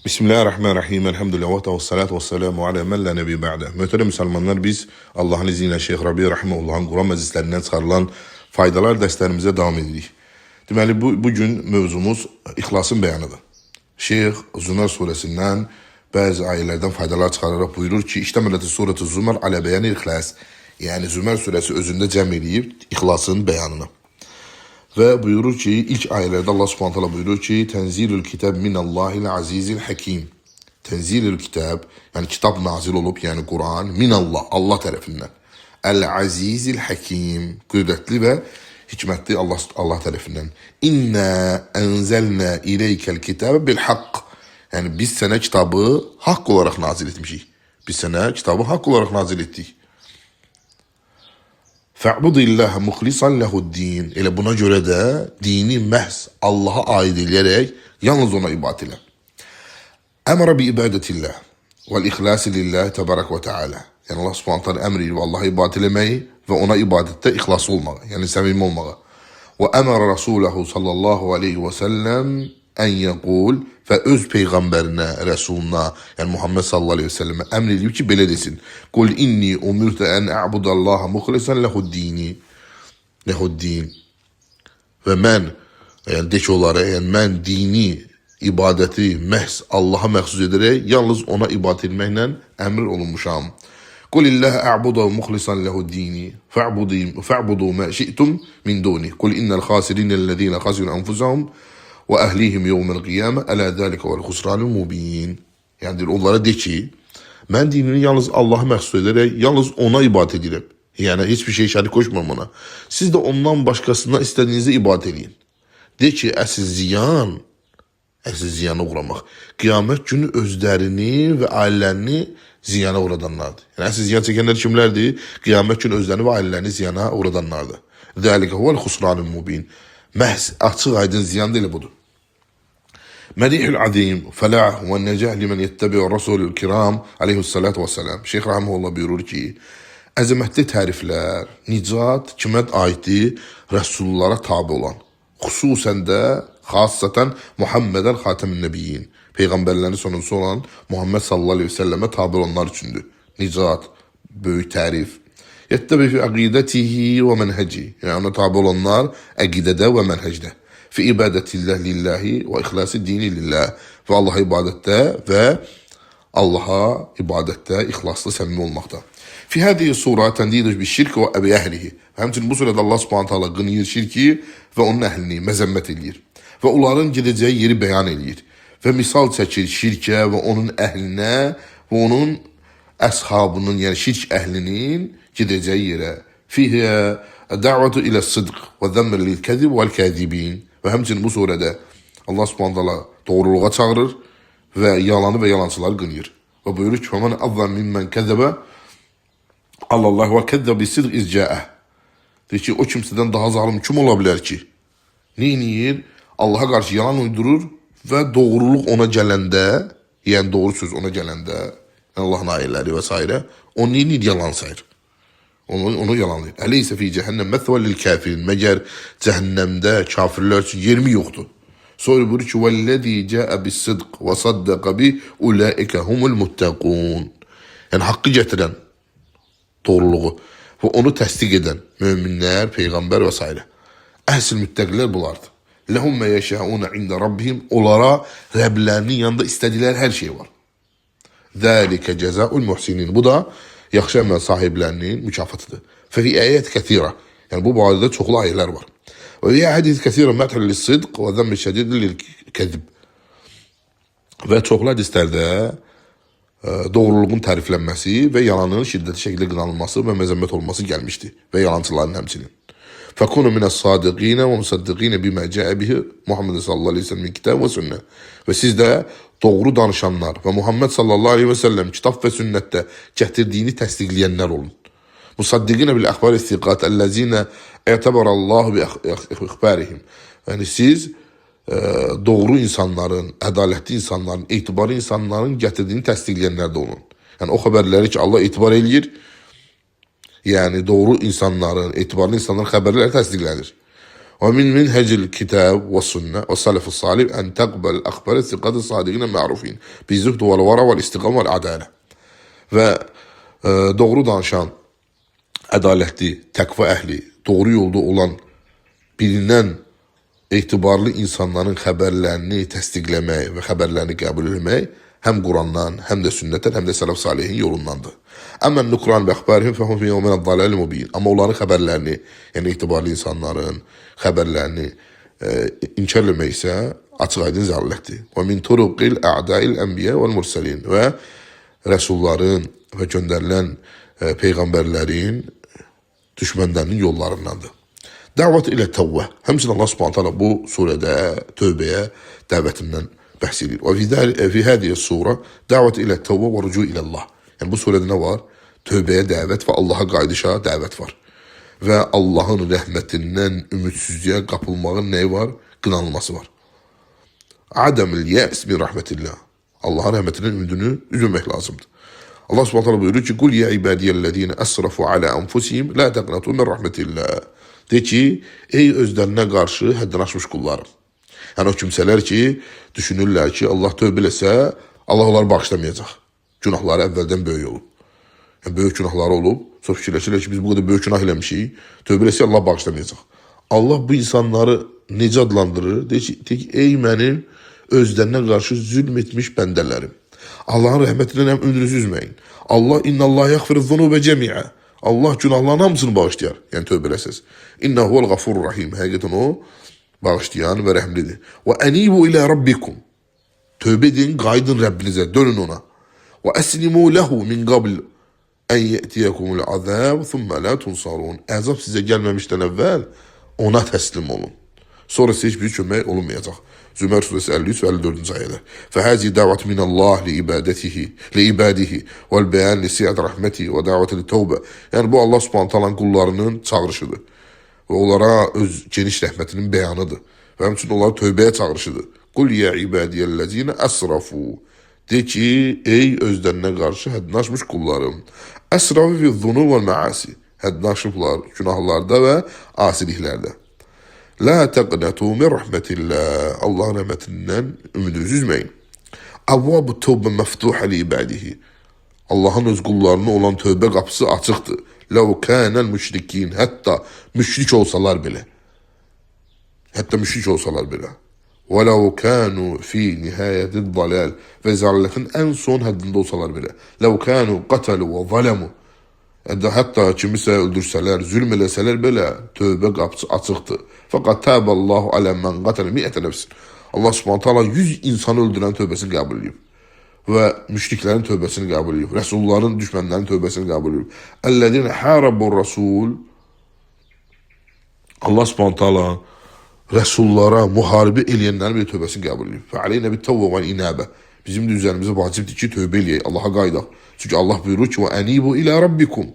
Bismillahirrahmanirrahim. Elhamdülillah və salatu və selamu alə men la nebi ba'də. Möhtərəm müsəlmanlar, biz Allahın izni ilə Şeyx Rabi rahimehullahın Quran məclislərindən çıxarılan faydalar dərslərimizə davam edirik. Deməli bu gün mövzumuz ixlasın bəyanıdır. Şeyx Zümər surəsindən bəzi ayələrdən faydalar çıxararaq buyurur ki, İştəmələt surətu Zümər alə bəyanil ixlas. Yəni Zümər surəsi özündə cəm eləyib ixlasın bəyanını. Və buyurur ki, ilk ayələrdə Allah Subhanahu taala buyurur ki, Tənzilül kitab minallahil azizil hakim. Tənzilül kitab, yəni kitab nazil olub, yəni Quran minallah, Allah tərəfindən. El-Azizil Hakim, qüdrətli və hikmətli Allah tərəfindən. İnna enzelna ileykel kitabe bil haqq. Yəni biz sənə kitabı haqq olaraq nazil etmişik. Biz sənə kitabı haqq olaraq nazil etdik. Fa'budillaha muxlisan lehu'd-din. Elə buna görə də dini məhz Allaha aid eləyərək yalnız ona ibadət elə. Əmrə bi ibadətillah vel ixlas lillah təbarək və təala. Yəni Allah Subhanahu taala əmr edir Allaha ibadət eləməyi və ona ibadətdə ixlaslı olmağı, yəni səmimi olmağı. Və əmrə Rasulahu sallallahu aleyhi və səlləm ən yəqul və öz peyğəmbərinə, rəsuluna, yəni Muhammed sallallahu aleyhi və səlləmə əmr edib ki, belə desin. Qul inni umirtu ən a'budallaha muxlisan lehu'd-dini. Lehu'd-din. Və mən, yəni de ki onlara, yəni mən dini ibadəti məhz Allaha məxsus edərək yalnız ona ibadət etməklə əmr olunmuşam. Qul illah a'budu muxlisan lehu'd-dini fa'budu ma şi'tum min duni. Qul innel khasirinellezine khasiru enfusahum və əhlihim yevmel qiyamə ələ zəlikə vəl xusranul mubin. Yəni deyir, onlara de ki, mən dinini yalnız Allaha məxsus edərək yalnız ona ibadət edirəm. Yəni heç bir şey şərik qoşmuram ona. Siz də ondan başqasına istədiyinizi ibadət eləyin. De ki, əsl ziyan, əsl ziyana uğramaq. Qiyamət günü özlərini və ailələrini ziyana uğradanlardır. Yəni əsl ziyan çəkənlər kimlərdir? Qiyamət günü özlərini və ailələrini ziyana uğradanlardır. Zəlikə huvel xusranul mubin. Məhz açıq aydın ziyan da elə budur. Mədihül azim, fəlah və nəcah limen yettebi'u rasulül kiram aleyhissalatu vesselam. Şeyx rahimehullah buyurur ki, əzəmətli təriflər, nicat kimə aiddir? Rəsullara tabi olan. Xüsusən də, xassətən Muhammedən xatəmin nəbiyyin, peyğəmbərlərin sonuncusu olan Muhammed sallallahu aleyhi ve səlləmə tabi olanlar üçündür. Nicat, böyük tərif. Yettebi fi əqidətihi və mənhəci. Yəni ona tabi olanlar əqidədə və mənhəcdə. Fi ibadətillah lillahi və ixlasi dini lillah. Və Allaha ibadətdə və Allaha ibadətdə ixlaslı, səmimi olmaqda. Fi hədihi sura təndidü bi şirk və əbi əhlihi. Həmçinin bu surədə Allah Subhanahu taala qınayır şirki və onun əhlini məzəmmət eləyir və onların gedəcəyi yeri bəyan eləyir və misal çəkir şirkə və onun əhlinə və onun əshabının, yəni şirk əhlinin gedəcəyi yerə. Fihə da'vatu ilə sıdq və zəmmir lil kəzib vəl kəzibin. Və həmçinin bu surədə Allah Subhanahu taala doğruluğa çağırır və yalanı və yalançıları qınayır. Və buyurur ki: "Fəmen azlam mimmen kəzəbə Allah və kəzzəbə bis-sidq iz cəəh." Deyir ki, o kimsədən daha zalım kim ola bilər ki? Nə eləyir? Allaha qarşı yalan uydurur və doğruluq ona gələndə, yəni doğru söz ona gələndə, Allahın ayələri və s. o nə eləyir? Yalan sayır. Onu yalanlayır. Əleysə fi cəhənnəm məthvə lil kafirin. Məgər cəhənnəmdə kafirlər üçün yermi yoxdur? Sonra buyurur ki: "Vəllazi cəə bis-sidq və saddaqa bi ulaika humul muttaqun." Yəni haqqı gətirən doğruluğu və onu təsdiq edən möminlər, peyğəmbər və s. Əsl müttəqilər bunlardır. Lehum me yeşaun ində rabbihim. Onlara Rəblərinin yanında istədikləri hər şey var. Zəlikə cəzaul muhsinin. Bu da yaxşı əməl sahiblərinin mükafatıdır. Fəfi ayət kəthira. Yəni bu barədə çoxlu ayələr var. Və fi hadis kəthira mədh lis-sidq və zəmm şədid lil-kəzib. Və çoxlu hədislərdə doğruluğun təriflənməsi və yalanın şiddətli şəkildə qınanılması və məzəmmət olunması gəlmişdi və yalançıların həmçinin. Fəkunu minəs-sadiqinə və musaddiqinə bimə cəə bihi Muhammed sallallahu aleyhi ve sellem kitab və sünnə. Və siz də doğru danışanlar və Muhammed sallallahu aleyhi və səlləm kitab və sünnətdə gətirdiyini təsdiqləyənlər olun. Musaddiqinə bil əxbar istiqat əlləzinə i'təbərallahu bi ixbarihim. Yəni siz doğru insanların, ədalətli insanların, etibarlı insanların gətirdiyini təsdiqləyənlər də olun. Yəni o xəbərləri ki, Allah etibar eləyir, yəni doğru insanların, etibarlı insanların xəbərləri təsdiqlənir. Və min minhecil kitab və sünnə və sələf salih en təqbəl əxbər siqat sadiqin ma'rufin bi zuhd vel vara vel istiqam vel adalə. Və doğru danışan, ədalətli, təqva əhli, doğru yolda olan bilinən etibarlı insanların xəbərlərini təsdiqləmək və xəbərlərini qəbul etmək həm Qurandan, həm də sünnətdən, həm də sələf salihin yolundandır. Əmmə nukran bi əxbarihim fəhum fi yevmin dalal mubin. Amma onların xəbərlərini, yəni etibarlı insanların xəbərlərini inkar etmək isə açıq-aydın zəlalətdir. Və min turuqil a'dail enbiya vel mursalin və rəsulların və göndərilən peyğəmbərlərin düşmənlərinin yollarındandır. Dəvət ilə təvbə. Həmçinin Allah Subhanahu taala bu surədə tövbəyə dəvətindən bəhs edir. Və fi hadihi sura dəvət ilə təvbə və rücu ilə Allah. Yəni bu surədə nə var? Tövbəyə dəvət və Allaha qayıdışa dəvət var. Və Allahın rəhmətindən ümidsizliyə qapılmağın nəyi var? Qınanılması var. Adəmül yəs min rəhmətillah. Allahın rəhmətindən ümidini üzməmək lazımdır. Allah Subhanahu taala buyurur ki: "Qul ya ibadiyellezine asrafu ala enfusihim la taqnatu min rahmetillah." De ki, ey özlərinə qarşı həddən aşmış qullarım. Yəni o kimsələr ki, düşünürlər ki, Allah tövbə eləsə, Allah onları bağışlamayacaq. Günahları əvvəldən böyük olub. Yəni böyük günahları olub. Sonra fikirləşirlər ki, biz bu qədər böyük günah eləmişik, tövbə eləsə Allah bağışlamayacaq. Allah bu insanları necə adlandırır? Deyir ki, ey mənim özlərinə qarşı zülm etmiş bəndələrim. Allahın rəhmətindən həm ümidinizi üzməyin. Allah innallaha yaghfiru zunube cemi'a. Allah günahların hamısını bağışlayar. Yəni tövbə eləsəz. İnnehu huvel gafurur rahim. Həqiqətən o bağışlayan və rəhimlidir. Və enibu ilə rabbikum. Tövbə edin, qayıdın Rəbbinizə, dönün ona. Və əslimu lehu min qabl en ye'tiyekumul azab thumma la tunsarun. Əzab sizə gəlməmişdən əvvəl ona təslim olun. Sonra sizə heç bir kömək olunmayacaq. Zümer suresi 53 və 54-cü ayələr. Fəhəzi dəvət minallah li ibadətihi, li ibadihi vəl bəyan li siət rəhməti və dəvət li tövbə. Yəni bu Allah Subhanahu taalanın qullarının çağırışıdır. Və onlara öz geniş rəhmətinin bəyanıdır. Və həmçinin onları tövbəyə çağırışıdır. Qul ya ibadiyellezine əsrafu. De ki, ey özlərinə qarşı həddini aşmış qullarım. Əsrafu fi zunub vel məasi. Həddini aşıblar günahlarda və asiliklərdə. La təqnətu min rəhmətillah. Allahın rəhmətindən ümidinizi üzməyin. Əvvabu tövbə məftuhə li ibadihi. Allahın öz qullarına olan tövbə qapısı açıqdır. Ləv kânəl müşrikin. Hətta müşrik olsalar belə. Hətta müşrik olsalar belə. Və ləv kânû fi nihayətid dalal. Və zəlallətin ən son həddində olsalar belə. Ləv kânû qatalu və zələmu. Hətta kimisə öldürsələr, zülm eləsələr belə tövbə qapısı açıqdır. Fəqat təbəallahu alə mən qatələ mi'ətə nəfsin. Allah Subhanahu taala 100 insanı öldürən tövbəsini qəbul edib. Və müşriklərin tövbəsini qəbul edib. Rəsulların düşmənlərinin tövbəsini qəbul edib. Əlləzine harabur rasul. Allah Subhanahu taala rəsullara müharibə eləyənlərin bir tövbəsini qəbul edib. Fə aleynə bit tövbə və inabə. Bizim də üzərimizə vacibdir ki, tövbə eləyək, Allaha qayıdaq. Çünki Allah buyurur ki, və enibu ilə rabbikum.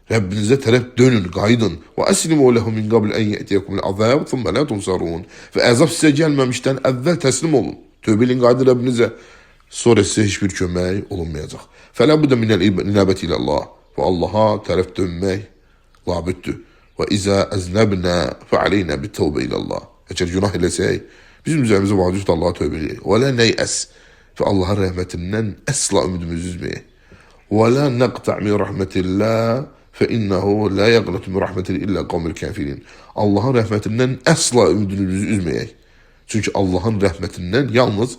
Rəbbinizə tərəf dönün, qayıdın. Və əslimu lehu min qabl en ye'tiyekumul azab thumma la tunsarun. Və əzab sizə gəlməmişdən əvvəl təslim olun. Tövbə eləyin, qayıdın Rəbbinizə. Sonra sizə heç bir kömək olunmayacaq. Fələ bu da minəl inabəti ilallah. Və Allaha tərəf dönmək labüddür. Və izə əznəbnə fə aleynə bit tövbə ilallah. Əgər günah eləsək, bizim üzərimizə vacibdir Allaha tövbə eləyək. Və lə neyəs. Və Allahın rəhmətindən əsla ümidimizi üzməyək. Və la nəqta' min rəhmətillah fə innehu la yəqnatu min rəhmətil illə qavmil kafirin. Allahın rəhmətindən əsla ümidimizi üzməyək. Çünki Allahın rəhmətindən yalnız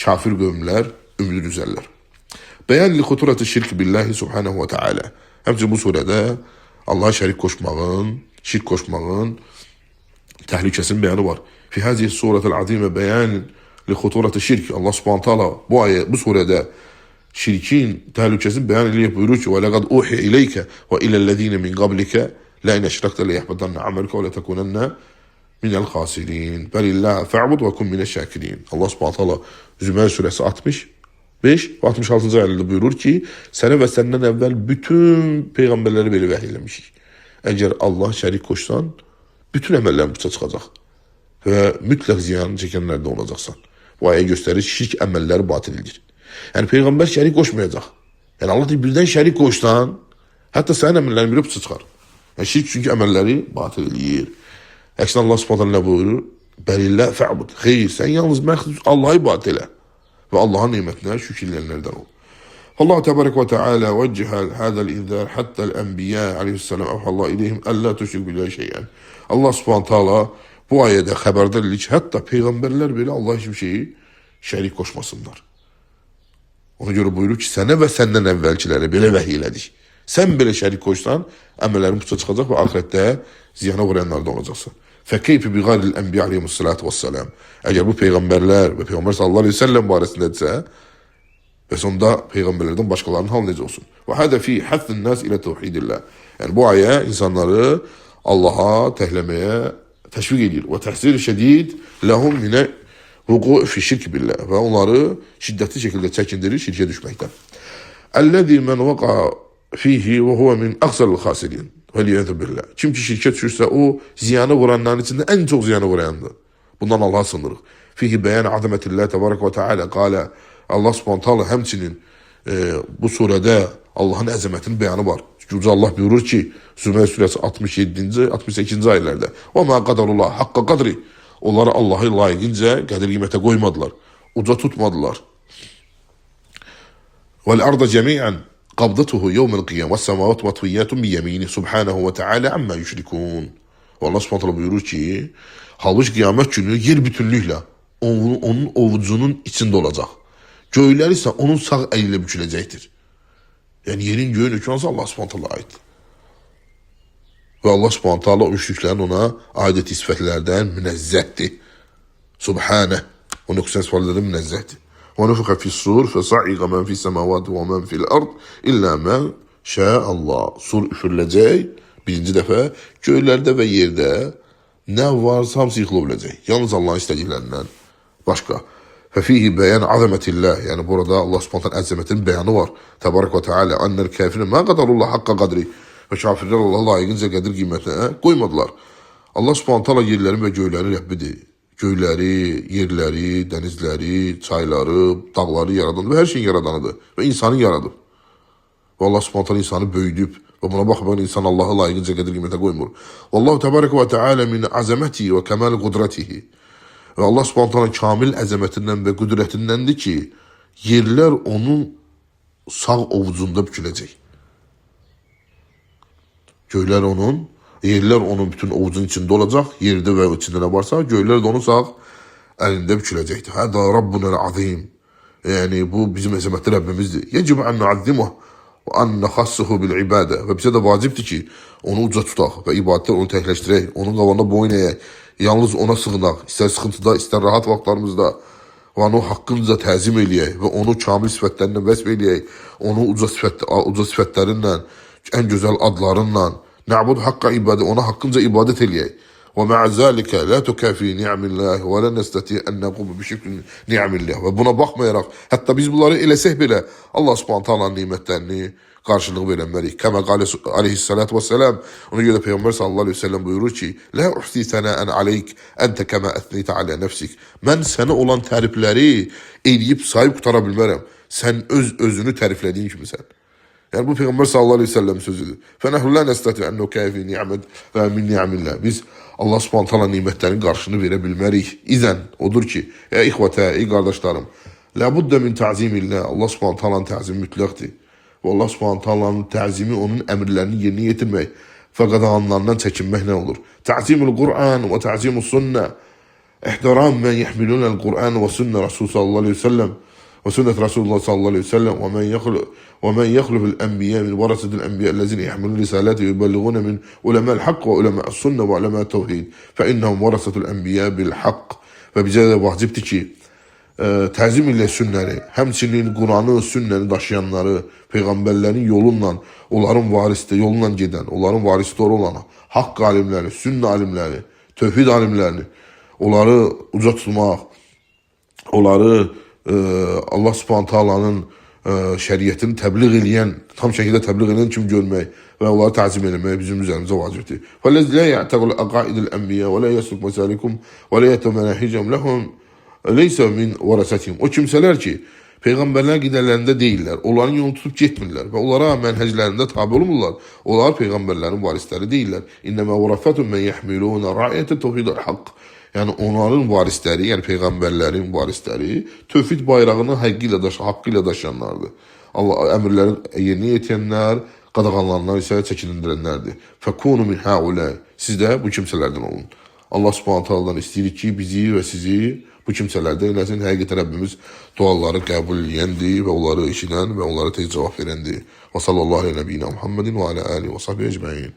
kafir qövmlər ümidini üzərlər. Bəyan li xuturati şirk billahi subhanahu və teala. Həmçinin bu surədə Allaha şərik qoşmağın, şirk qoşmağın təhlükəsinin bəyanı var. Fi hazihi surətil azimə bəyan li xuturati şirk. Allah Subhanahu taala bu ayə, bu surədə şirkin təhlükəsini bəyan eləyib buyurur ki: "Və laqad uhiya ileykə və ilellezine min qablikə la in eşrakte le yahbatanna ameluke və le tekunenne minel khasirin. Belillah fa'bud və kun mineşşakirin." Allah Subhanahu taala Zümer surəsi 65 və 66-cı ayələrdə buyurur ki, sənə və səndən əvvəl bütün peyğəmbərlərə belə vəhy eləmişik. Əgər Allah şərik qoşsan, bütün əməllərin puça çıxacaq və mütləq ziyanı çəkənlərdə olacaqsan. Bu ayə göstərir ki, şirk əməlləri batildir. Yəni peyğəmbər şərik qoşmayacaq. Yəni Allah deyir, birdən şərik qoşsan, hətta sənin əməllərin biri puça çıxar. Yəni şirk çünki əməlləri batil eləyir. Əksinə Allah Subhanahu taala nə buyurur? Bəlillah fa'bud. Xeyr, sən yalnız məxsus Allaha ibadət elə və Allahın nemətinə şükür edənlərdən ol. Allah Tebarek ve Teala veccehe hada'l inzar hatta el-enbiya aleyhisselam evhallah ileyhim alla tuşrik billahi şey'en. Allah Subhanahu taala bu ayədə xəbərdar edir ki, hətta peyğəmbərlər belə Allah heç bir şeyi şərik qoşmasınlar. Ona görə buyurur ki, sənə və səndən əvvəlkilərə belə vəhiy elədik. Sən belə şərik qoşsan, əməllərin puça çıxacaq və axirətdə ziyana uğrayanlardan olacaqsan. Fəkeyfi bi gayril enbiya aleyhissalatu vesselam. Əgər bu peyğəmbərlər və Peyğəmbər sallallahu aleyhi ve sellem barəsindədirsə, bəs onda peyğəmbərlərdən başqalarının halı necə olsun? Və hədə fi həffin nas ilə tevhidillah. Yəni bu ayə insanları Allaha təhləməyə təşviq edir. Və təhsir şədid ləhum minə vuku fi şirk billah. Və onları şiddətli şəkildə çəkindirir şirkə düşməkdən. Əlləzi men vaqa fihi və huve min əxsəril xasirin. Vəliyyəzü billah. Kim ki şirkə düşürsə o ziyana vuranların içində ən çox ziyana vurandır. Bundan Allah'a sığınırıq. Fihi bəyan azamətillah təbarək və teala qalə. Allah Subhanahu taala həmçinin bu surədə Allahın əzəmətinin bəyanı var. Çünki Uca Allah buyurur ki, Zümer surəsi 67-ci, 68-ci ayələrdə: "Və ma qadarullah haqqa qadri." Onları Allahı layiqincə qədir qiymətə qoymadılar. Uca tutmadılar. Vel arda cemi'an qabdatuhu yevmel qiyam ve semavat matviyyatun bi yemini subhanahu ve teala amma yüşrikun. Və Allah Subhanahu taala buyurur ki, halbuki qiyamət günü yer bütünlüklə onun ovucunun içində olacaq. Göylər isə onun sağ əli ilə büküləcəkdir. Yəni yerin göyün hökmü Allah Subhanahu taala aiddir. Və Allah Subhanahu taala o müşriklərin ona aid etdiyi sifətlərdən münezzəhdir. Subhanə. O nöqsan sifətlərdən münezzəhdir. Və nufixa fis-sur fəsa'iqa men fis-semavati və men fil-ard illə men şə'allah. Sur üfürüləcək birinci dəfə göylərdə və yerdə nə varsa hamısı yıxıla biləcək. Yalnız Allahın istədiklərindən başqa. Fəfihi bəyan azamətillah. Yəni burada Allah Subhanahu taala əzəmətinin bəyanı var. Təbarək və Teala ennel kafirin ma qadarullah haqqa qadri. Və kafirlər Allah layiqincə qədir qiymətinə qoymadılar. Allah Subhanahu taala yerlərin və göylərin Rəbbidir. Göyləri, yerləri, dənizləri, çayları, dağları yaradan və hər şeyin yaradanıdır və insanı yaradıb. Və Allah Subhanahu taala insanı böyüdüb və buna baxmayaraq insan Allahı layiqincə qədir qiymətə qoymur. Vallahu təbarək və teala min azametihi və kəmal qudratihi. Və Allah Subhanahu taala kamil əzəmətindən və qüdrətindəndir ki, yerlər onun sağ ovucunda büküləcək. Göylər onun, yerlər onun bütün ovucun içində olacaq. Yerdə və içində nə varsa, göylər də onun sağ əlində büküləcəkdir. Həda Rabbunel azim. Yəni bu bizim əzəmətli Rəbbimizdir. Yecib an nuazzimuh və an nəxassuhu bil ibadə. Və bizə də vacibdir ki, onu uca tutaq və ibadətdə onu təkləşdirək, onun qabağında boyun əyək, yalnız ona sığınaq, istər sıxıntıda, istər rahat vaxtlarımızda və onu haqqınca təzim eləyək və onu kamil sifətlərinlə vəsf eləyək, onu uca sifətlərinlə, ən gözəl adlarınla, nəbud haqqa ibadə, ona haqqınca ibadət eləyək. Və mə'a zəlikə la tukafi ni'amillah və la nəstəti ən nəqumu bi şükri ni'amillah. Və buna baxmayaraq, hətta biz bunları eləsək belə Allah Subhanahu taalanın nemətlərini qarşılıq verənmərik. Kəmə qalə aleyhissalatu vesselam. Ona görə Peyğəmbər sallallahu aleyhi ve sellem buyurur ki, La uhsi sənəən aleyk ente kəmə ətneytə alə nəfsik. Mən sənə olan tərifləri eləyib sayıb qutara bilmərəm. Sən öz özünü təriflədiyin kimisən. Yəni bu Peyğəmbər sallallahu aleyhi ve sellem sözüdür. Fənəhü la nəstəti ən nukəfi ni'mət və min ni'amillah. Biz Allah Subhanahu taala nemətlərin qarşılığını verə bilmərik. İzən odur ki, ey ixvətə, ey qardaşlarım, la buddə min təzimillah. Allah Subhanahu taalanın təzimi mütləqdir. Və Allah Subhanahu taalanın təzimi onun əmrlərini yerinə yetirmək və qadağanlarından çəkinməklə olur. Təzimul Qur'an və təzimus sünnə. İhtiram men yahmilunel Qur'an və sünnə Rasul sallallahu aleyhi ve sellem. وسنة رسول الله صلى الله عليه وسلم ومن يخلف الأنبياء من ورثة الأنبياء الذين يحملون رسالاته ويبلغون من علماء الحق وعلماء السنة وعلماء التوحيد فإنهم ورثة الأنبياء بالحق. Və bizə də vacibdir ki, təzim ilə sünnəni, həmçinin Quranı, sünnəni daşıyanları, peyğəmbərlərin yolunla, onların varisdə yolunla gedən, onların varisləri olan haqq alimləri, sünnə alimləri, tövhid alimlərini, onları uca tutmaq, onları Allah Subhanahu taalanın şəriətini təbliğ eləyən, tam şəkildə təbliğ edən kimi görmək və onları təzim eləmək bizim üzərimizə vacibdir. فَالَّذِي لَا يَعْتَقِدُ عَقَائِدَ الْأَنْبِيَاءِ وَلَا يَسْلُكُ مَسَالِكَهُمْ وَلَا يَتَّبِعُ مَنَاهِجَهُمْ لَهُمْ لَيْسَ مِنْ وَرَثَتِهِمْ. O kimsələr ki, Peyğəmbərlər qədərlərində deyillər, onların yolunu tutub getmirlər və onlara mənhəclərində tabi olmurlar. Onlar peyğəmbərlərin varisləri deyillər. İnnəmə vərəfətun men yahmiluna ra'yətə tevhidil haqq. Yəni onların varisləri, yəni peyğəmbərlərin varisləri tövhid bayrağını həqqi ilə daşı, haqqı ilə daşıyanlardır. Allah əmrləri yerinə yetirənlər, qadağanlarından isə çəkindirənlərdir. Fəkunu min haulâ. Siz də bu kimsələrdən olun. Allah Subhanahu taala'dan istəyirik ki, bizi və sizi bu kimsələrdən eləsin. Həqiqətən Rəbbimiz duaları qəbul edəndir və onları eşidən və onlara tez cavab verəndir. Və sallallahu alə nəbiyyina Muhammedin və alə alihi və sahbihi ecmaîn.